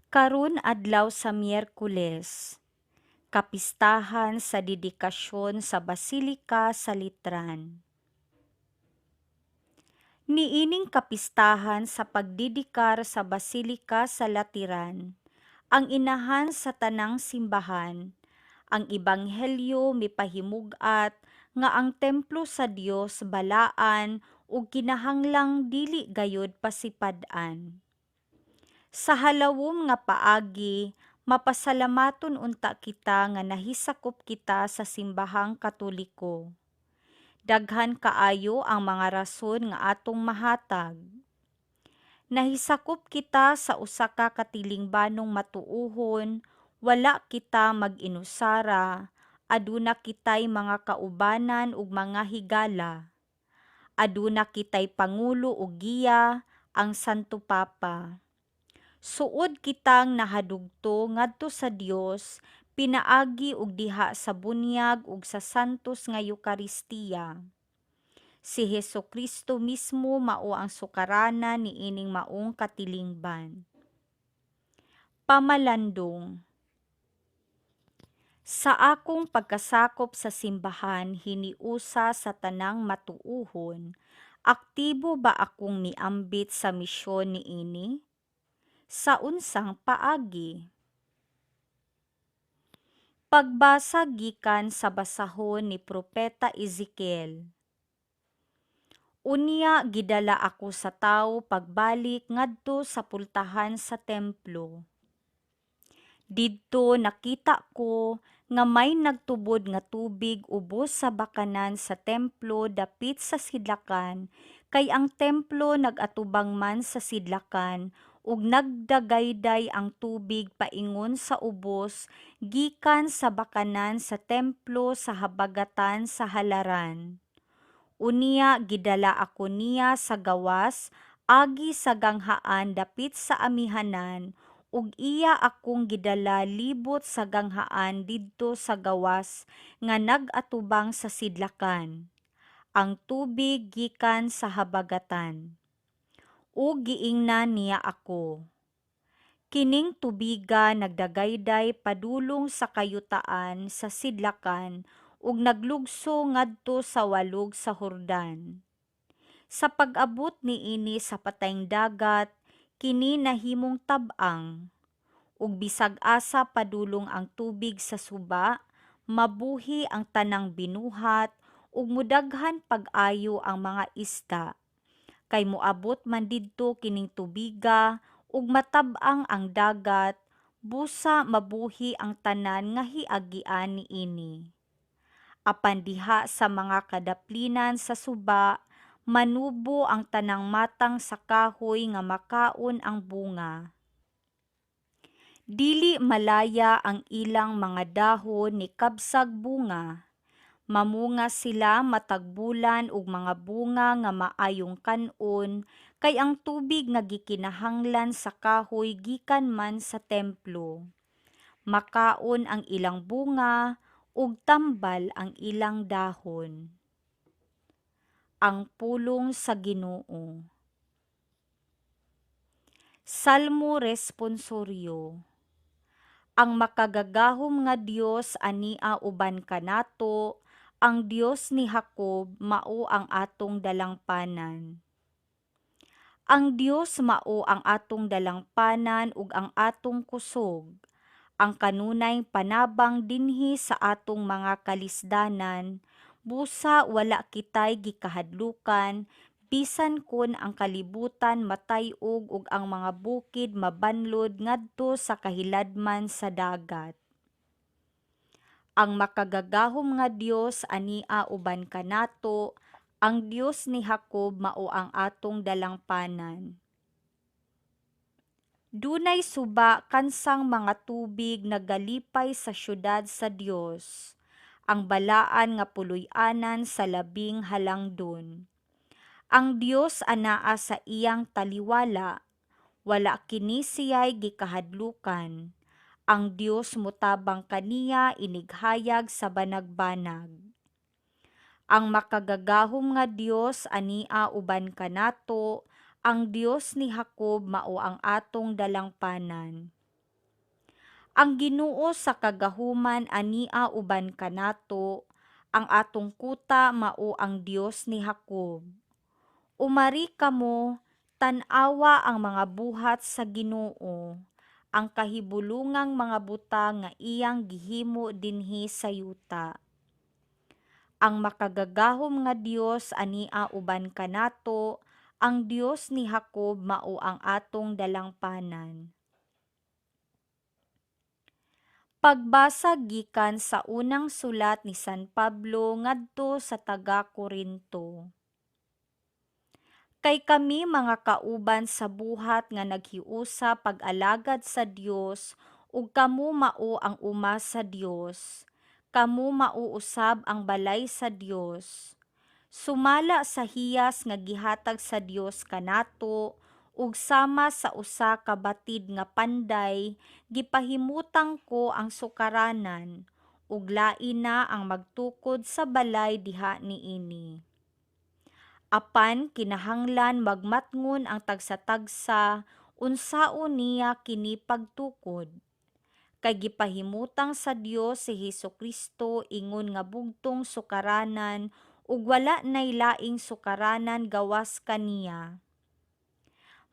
Karon adlaw sa Miyerkules, kapistahan sa dedikasyon sa Basilika sa Letran. Niining kapistahan sa pagdedikar sa Basilika sa Lateran, ang inahan sa tanang simbahan, ang Ebanghelyo mipahimug-at nga ang templo sa Dios balaan ug kinahanglang dili gayud pasipad-an. Sa halawom nga paagi, mapasalamaton unta kita nga nahisakop kita sa Simbahang Katoliko. Daghan kaayo ang mga rason nga atong mahatag. Nahisakop kita sa usa ka katilingbanong matuohon, wala kita mag-inusara, aduna kitay mga kaubanan ug mga higala. Aduna kitay pangulo ug giya, ang Santo Papa. Suod kitang nahadugto ngadto sa Dios pinaagi og diha sa bunyag ug sa santos nga Eukaristiya. Si Hesukristo mismo mao ang sukaranan niining maong katilingban. Pamalandong. Sa akong pagkasakop sa simbahan hiniusa sa tanang matuohon, aktibo ba akong miambit sa misyon niini? Sa unsang paagi? Pagbasa gikan sa basahon ni Propeta Ezekiel. Unya gidala ako sa tawo pagbalik ngadto sa pultahan sa templo. Didto nakita ko nga may nagtubod nga tubig ubos sa bakanan sa templo dapit sa sidlakan, kay ang templo nag-atubang man sa sidlakan, ug nagdagayday ang tubig paingon sa ubos gikan sa bakanan sa templo sa habagatan sa halaran. Unya gidala ako niya sa gawas agi sa ganghaan dapit sa amihanan ug iya akong gidala libot sa ganghaan didto sa gawas nga nag-atubang sa sidlakan. Ang tubig gikan sa habagatan. Ug giingnan niya ako, "Kining tubiga nagdagayday padulong sa kayutaan sa sidlakan ug naglugso ngadto sa walog sa Jordan. Sa pag-abot niini sa Patayng Dagat, kini nahimong tab-ang. Ug bisag asa padulong ang tubig sa suba, mabuhi ang tanang binuhat ug modaghan pag-ayo ang mga isda, kay moabot man didto kining tubiga ug matab-ang ang dagat, busa mabuhi ang tanan nga hiagian niini. Apan diha sa mga kadaplinan sa suba, manubo ang tanang matang sa kahoy nga makaon ang bunga. Dili malaya ang ilang mga dahon ni kabsag bunga. Mamunga sila matag bulan og mga bunga nga maayong kan-on, kay ang tubig nga gikinahanglan sa kahoy gikan man sa templo. Makaon ang ilang bunga ug tambal ang ilang dahon." Ang pulong sa Ginoo. Salmo Responsoryo. Ang Makagagahom nga Dios ania uban kanato, ang Dios ni Jacob mao ang atong dalangpanan. Ang Dios mao ang atong dalangpanan ug ang atong kusog, ang kanunay panabang dinhi sa atong mga kalisdanan, busa wala kitay gikahadlukan bisan kon ang kalibutan matay-og ug ang mga bukid mabanlod ngadto sa kahiladman sa dagat. Ang Makagagahom nga Dios ania uban kanato, ang Dios ni Jacob mao ang atong dalangpanan. Dunay suba kansang mga tubig nagalipay sa syudad sa Dios, ang balaan nga puloy-anan sa Labing Halangdon. Ang Dios anaa sa iyang taliwala, wala kini siya'y gikahadlukan. Ang Dios motabang kaniya inighayag sa banagbanag. Ang Makagagahom nga Dios ania uban kanato, ang Dios ni Jacob mao ang atong dalangpanan. Ang Ginoo sa kagahuman ania uban kanato, ang atong kuta mao ang Dios ni Jacob. Umari kamo, tan-awa ang mga buhat sa Ginoo, ang kahibulongang mga butang nga iyang gihimo dinhi sa yuta. Ang makagagahom nga Dios ania uban kanato, ang Dios ni Jacob mao ang atong dalangpanan. Pagbasa gikan sa unang sulat ni San Pablo ngadto sa taga-Korinto. Kay kami mga kauban sa buhat nga naghiusa pag-alagad sa Dios, ug kamo mao ang uma sa Dios. Kamo mao usab ang balay sa Dios. Sumala sa hiyas nga gihatag sa Dios kanato, ug sama sa usa ka batid nga panday, gipahimutang ko ang sukaranan, ug lain na ang magtukod sa balay diha niini. Apan kinahanglan magmatngon ang tagsa-tagsa unsaon niya kini pagtukod. Kay gipahimutang sa Dios si Hesus Kristo ingon nga bugtong sukaranan ug wala nay laing sukaranan gawas kaniya.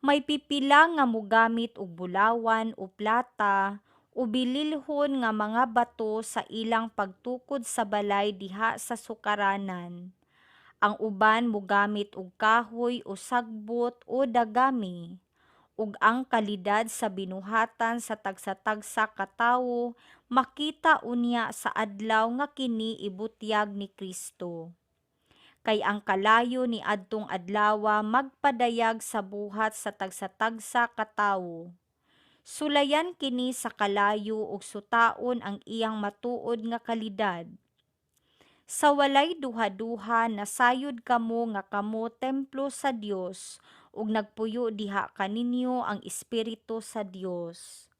May pipila nga mogamit og bulawan o plata o bililhon nga mga bato sa ilang pagtukod sa balay diha sa sukaranan. Ang uban mogamit og kahoy o sagbot o dagami, ug ang kalidad sa binuhatan sa tagsa-tagsa ka tawo makita unya sa adlaw nga kini ibutyag ni Kristo. Kay ang kalayo niadtong adlawa magpadayag sa buhat sa tagsa-tagsa ka tawo. Sulayan kini sa kalayo ug sutaon ang iyang matuod nga kalidad. Sa walay duha-duha nasayod kamo nga kamo templo sa Dios ug nagpuyo diha kaninyo ang Espiritu sa Dios.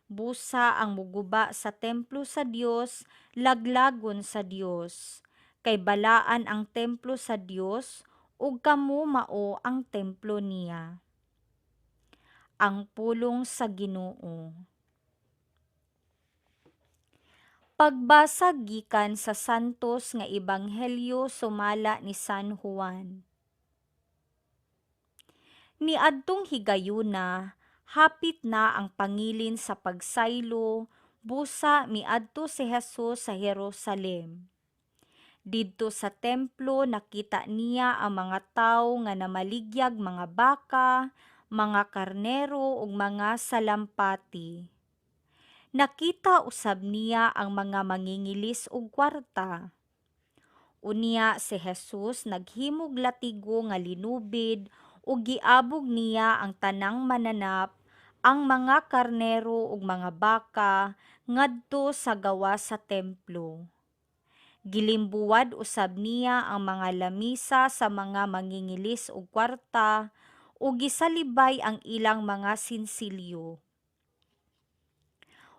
Busa ang muguba sa templo sa Dios laglagon sa Dios, kay balaan ang templo sa Dios ug kamo mao ang templo niya. Ang pulong sa Ginoo. Pagbasa gikan sa Santos nga Ebanghelyo sumala ni San Juan. Niadtong higayuna, hapit na ang pangilin sa pagsaylo, busa miadto si Jesus sa Jerusalem. Didto sa templo nakita niya ang mga tawo nga namaligyag mga baka, mga karnero ug mga salampati. Nakita usab niya ang mga mangingilis og kwarta. Unya si Jesus naghimog latigo nga linubid ug giabog niya ang tanang mananap, ang mga karnero ug mga baka ngadto sa gawas sa templo. Gilimbuwad usab niya ang mga lamisa sa mga mangingilis og kwarta ug gisalibay ang ilang mga sinsilyo.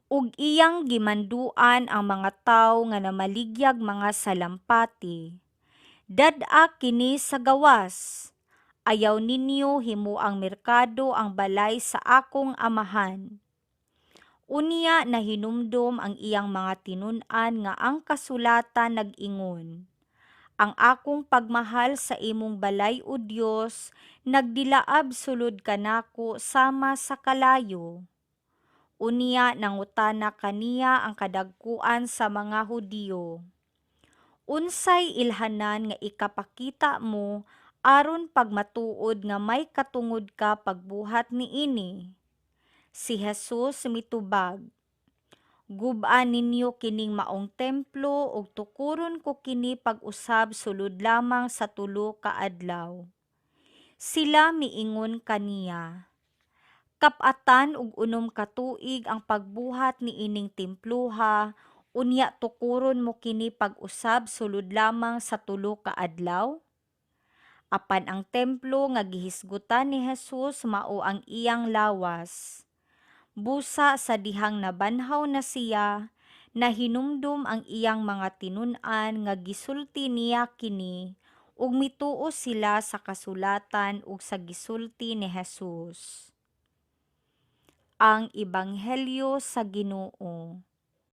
Ug iyang gimanduan ang mga tawo nga namaligyag mga salampati. Dad-a kini sa gawas. Ayaw ninyo himuang merkado ang balay sa akong Amahan. Unya nahinumdom ang iyang mga tinun-an nga ang kasulatan nag-ingon, Ang akong pagmahal sa imong balay, O Dios, nagdilaab sulod kanako sama sa kalayo. Unya nangutana kaniya ang kadagkuan sa mga Hudiyo. Unsay ilhanan nga ikapakita mo aron pagmatuod nga may katungod ka pagbuhat niini? Si Jesus mitubag, Gub-a ninyo kining maong templo ug tukuron ko kini pag-usab sulod lamang sa 3 ka adlaw. Sila miingon kaniya, Kap-atan og 6 ka tuig ang pagbuhat niining temploha, unya tukuron mo kini pag-usab sulod lamang sa 3 ka adlaw? Apan ang templo nga gihisgutan ni Jesus mao ang iyang lawas. Busa sa dihang nabanhaw na siya, nahinumdom ang iyang mga tinun-an nga gisulti niya kini, ug mituo sila sa kasulatan ug sa gisulti ni Jesus. Ang Ebanghelyo sa Ginoo.